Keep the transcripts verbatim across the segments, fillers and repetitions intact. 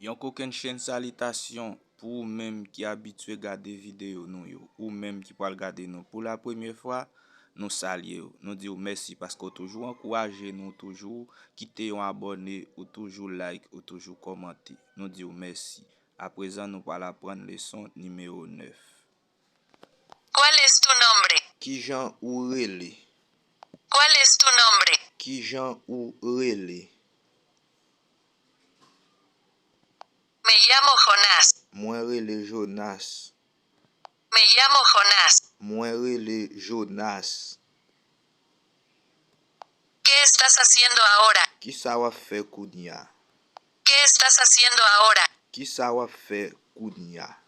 Yon kokennchenn salitasyon pou ou menm ki abitye gade videyo nou yo, ou menm ki pral gade nou pou la premyè fwa, nou salye w, nou di w mèsi paske w toujou ankouraje nou, toujou kite yon abòne, ou toujou like, ou toujou kòmante. Nou di w mèsi. Aprezan, nou pral aprann leson nimewo nèf. ¿Cuál es tu nombre? Kijan ou rele? ¿Cuál es tu nombre? Kijan ou rele? Me llamo Jonás. Mwen rele Jonas. Me llamo Jonás. Mwen rele Jonas. ¿Qué estás haciendo ahora? Kisa w ap fè kounye a? ¿Qué estás haciendo ahora? Kisa w ap fè kounye a?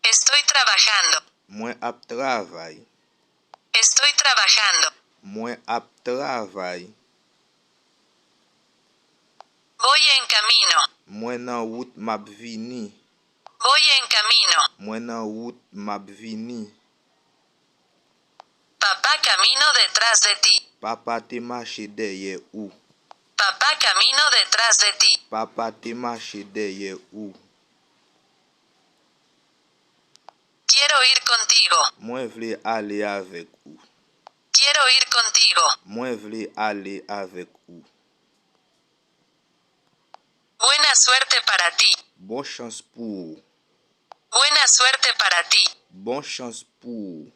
Estoy trabajando. Mwen ap travay. Estoy trabajando. Mwen ap travay. Voy en camino. Mwen nan wout, m ap vini. Voy en camino. Mwen nan wout, m ap vini. Papá camino detrás de ti. Papa te mache dèyè ou. Papá camino detrás de ti. Papa te mache dèyè ou. Quiero ir contigo. Mwen vle ale avèk ou. Quiero ir contigo. Mwen vle ale avèk ou. Buena suerte para ti. Bon chans pou ou. Buena suerte para ti. Bon chans pou ou.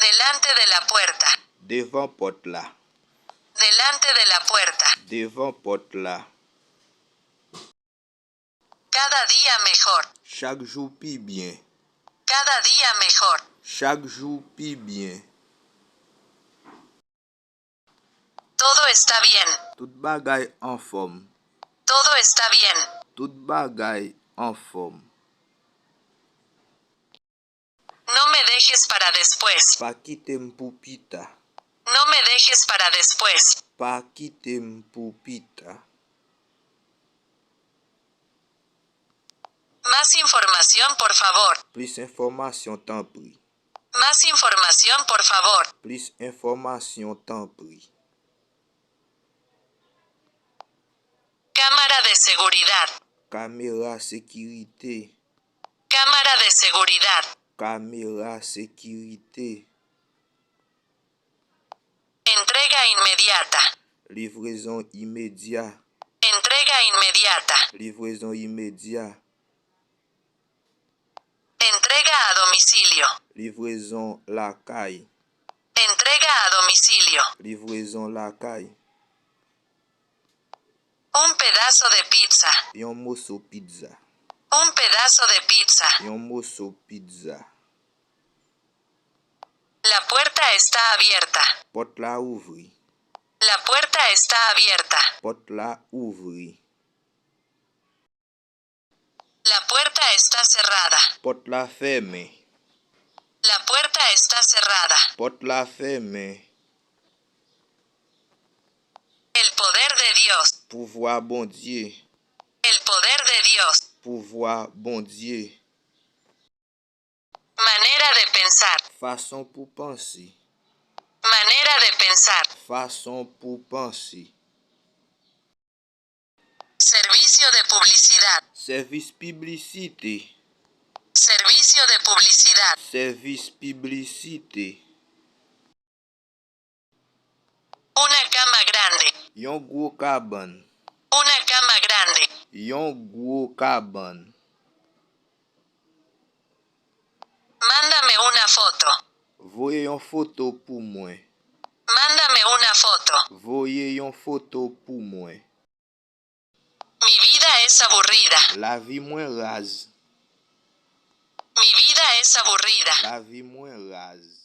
Delante de la puerta. Devan pòt la. Delante de la puerta. Devan pòt la. Cada día mejor. Chak jou pi byen. Cada día mejor. Chak jou pi byen. Todo está bien. Tout bagay anfòm. Todo está bien. Tout bagay anfòm. No me dejes para después. Pa kite m pou pita. No me dejes para después. Pa kite m pou pita. Más información, por favor. Plis enfòmasyon, tanpri. Más información, por favor. Plis enfòmasyon, tanpri. Cámara de seguridad. Kamera sekirite. Cámara de seguridad. Kamera sekirite. Entrega inmediata. Livrezon imedya. Entrega inmediata. Livrezon imedya. Entrega a domicilio. Livrezon lakay. Entrega a domicilio. Livrezon lakay. Un pedazo de pizza. Yon moso pizza. Un pedazo de pizza. Yon moso pizza. La puerta está abierta. Pòt la ouvri. La puerta está abierta. Pòt la ouvri. La puerta está cerrada. Pòt la fèmen. La puerta está cerrada. Pòt la fèmen. El poder de Dios. Pouvwa Bondye. El poder de Dios. Pouvwa Bondye. Manera de pensar. Fason pou panse. Manera de pensar. Fason pou panse. Servicio de publicidad. Sèvis piblisite. Servicio de publicidad. Sèvis piblisite. Una cama grande. Yon gwo kabann. Una cama grande. Yon gwo kabann. Mándame una foto. Voye yon foto pou mwen. Mándame una foto. Voye yon foto pou mwen. Mi vida es aburrida. Lavi mwen raz. Mi vida es aburrida. Lavi mwen raz.